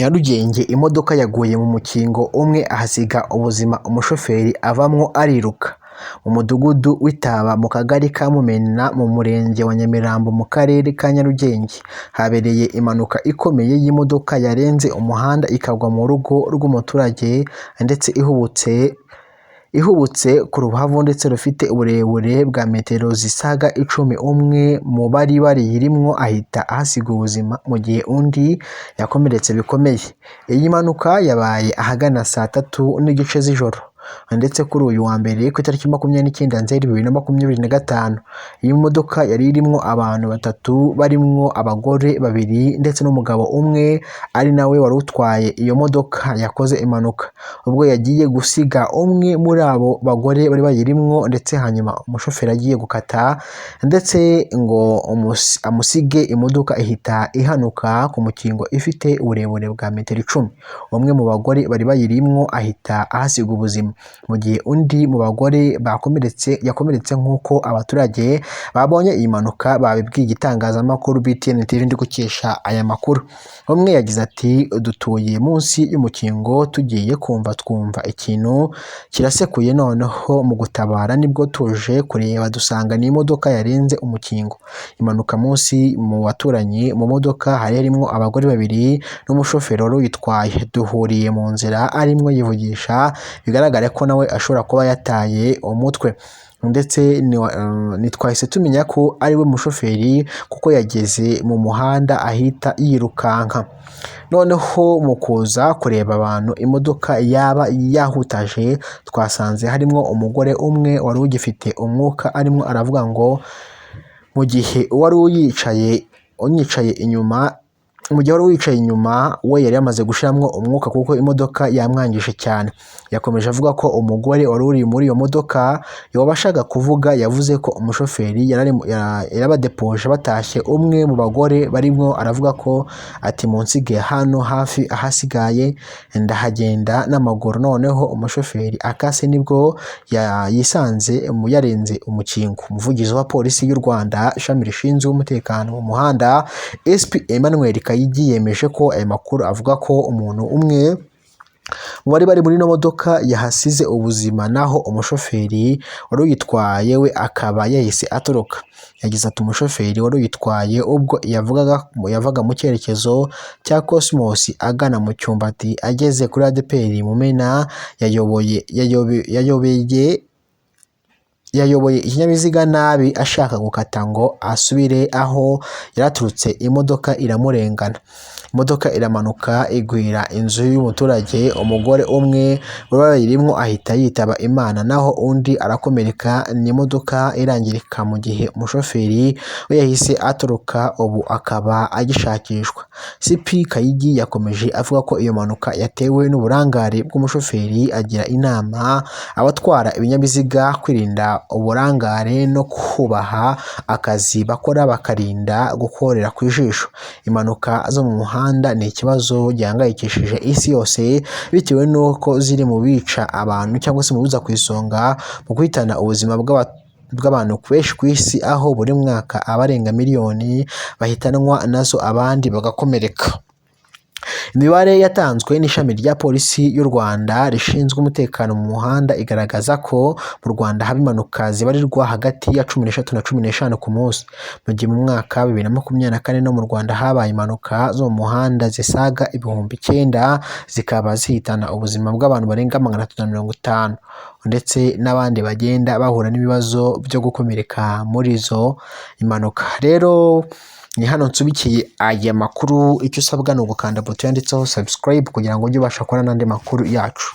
Nyarugenge imodoka yaguye mu mukingo, umwe ahasiga ubuzima, umushoferi avamwo ariruka. Mu mudugudu w'Itaba, mu kagari ka Mumena, mu murenge wa Nyamirambo, mu karere ka Nyarugenge, habereye impanuka ikomeye y'imodoka yarenze umuhanda ikagwa mu rugo rw'umuturage, ndetse ihubutse ku rubavu ndetse rufite uburebure bwa metero zisaga 10. Umwe mu bari bayirimwo ahita ahasiga ubuzima, mu gihe undi yakomeretse bikomeye. Iyi mpanuka yabaye ahagana saa 3:30 z'ijoro, ndetse kuri uyu wa mbere ku itariki 29 Nzeri 2025. Iyi modoka yari irimwo abantu batatu, barimwo abagore babiri ndetse n'umugabo umwe, ari nawe wari utwaye iyo modoka yakoze impanuka, ubwo yagiye gusiga umwe muri abo bagore bari bayirimwo, ndetse hanyuma umushoferi agiye gukata ndetse ngo amusige, imodoka ihita ihanuka ku mukingo ifite uburebure bwa metero 10. Umwe mu bagore bari bayirimwo ahita ahasiga ubuzima, mu gihe undi mu bagore bakomeretse, yakomeretse, nk'uko abaturage babonye iyi mpanuka babibwiye igitangazamakuru BTN TV ndi gukesha aya makuru. Umwe yagize ati: "Dutuye munsi y'umukingo, tugiye kumva twumva ikintu kirasekuye, noneho mu gutabara nibwo tuje kureba dusanga ni imodoka yarenze umukingo imanuka munsi mu baturanyi. Mu modoka hari harimo abagore babiri n'umushoferi wari uyitwaye. Duhuriye mu nzira arimwo yivugisha, bigaragara ko nawe ashobora kuba yataye umutwe, ndetse ntitwahise tumenya ko ari we mushoferi kuko yageze mu muhanda ahita yirukanka. Noneho mu kuza kureba abantu imodoka yaba yahutaje, twasanze harimo umugore umwe wari ugifite umwuka arimo aravuga ngo, mu gihe uwari unyicaye inyuma, mu gihe wari wicaye inyuma we yari yamaze gushiramwo umwuka kuko imodoka yamwangije cyane." Yakomeje avuga ko umugore wari uri muri iyo modoka wabashaga kuvuga yavuze ko umushoferi yarabadepoje batashye. Umwe mu bagore barimo aravuga ko ati: "Munsige hano hafi, ahasigaye ndahagenda n'amaguru." Noneho umushoferi akase, nibwo yisanze mu yarenze umukingo. Umuvugizi wa Polisi y'u Rwanda, ishami rishinzwe umutekano mu muhanda, SP Emmanuel Kayigi, yemeje ko aya makuru avuga ko umuntu umwe mu bari bari muri ino modoka yahasize ubuzima, naho umushoferi wari uyitwaye we akaba yahise atoroka. Yagize ati: "Umushoferi wari uyitwaye, ubwo yavaga mu cyerekezo cya Cosmos agana mu Cyumbati, ageze kuri ADEPR Mumena yayoboye ikinyabiziga nabi ashaka gukata ngo asubire aho yaraturutse, imodoka iramurengana, imodoka iramanuka igwira inzu y'umuturage. Umugore umwe wari wayirimwo ahita yitaba Imana, naho undi arakomereka, n'imodoka irangirika, mu gihe umushoferi we yahise atoroka, ubu akaba agishakishwa." CP Kayigi yakomeje avuga ko iyo mpanuka yatewe n'uburangare bw'umushoferi, agira inama abatwara ibinyabiziga kwirinda uburangare no kubaha akazi bakora, bakarinda gukorera ku ijisho. Impanuka zo mu muhanda ni ikibazo gihangayikishije isi yose, bitewe n'uko ziri mu bica abantu cyangwa se mu biza ku isonga mu guhitana ubuzima bw'abantu benshi ku isi, aho buri mwaka abarenga miliyoni bahitanwa nazo, abandi bagakomereka. Imibare yatanzwe n'ishami rya Polisi y'u Rwanda rishinzwe umutekano mu muhanda igaragaza ko mu Rwanda haba impanuka zibarirwa hagati ya 13 na 15 ku munsi, mu gihe mu mwaka wa 2024 no mu Rwanda habaye impanuka zo mu muhanda zisaga 9000, zikaba zihitana ubuzima bw'abantu barenga 350, ndetse n'abandi bagenda bahura n'ibibazo byo gukomereka muri izo impanuka. Rero ni hano nsubikiye aya makuru. Icyo usabwa ni ugukanda buto yanditseho subscribe kugira ngo ujye ubasha kubona n'andi makuru yacu.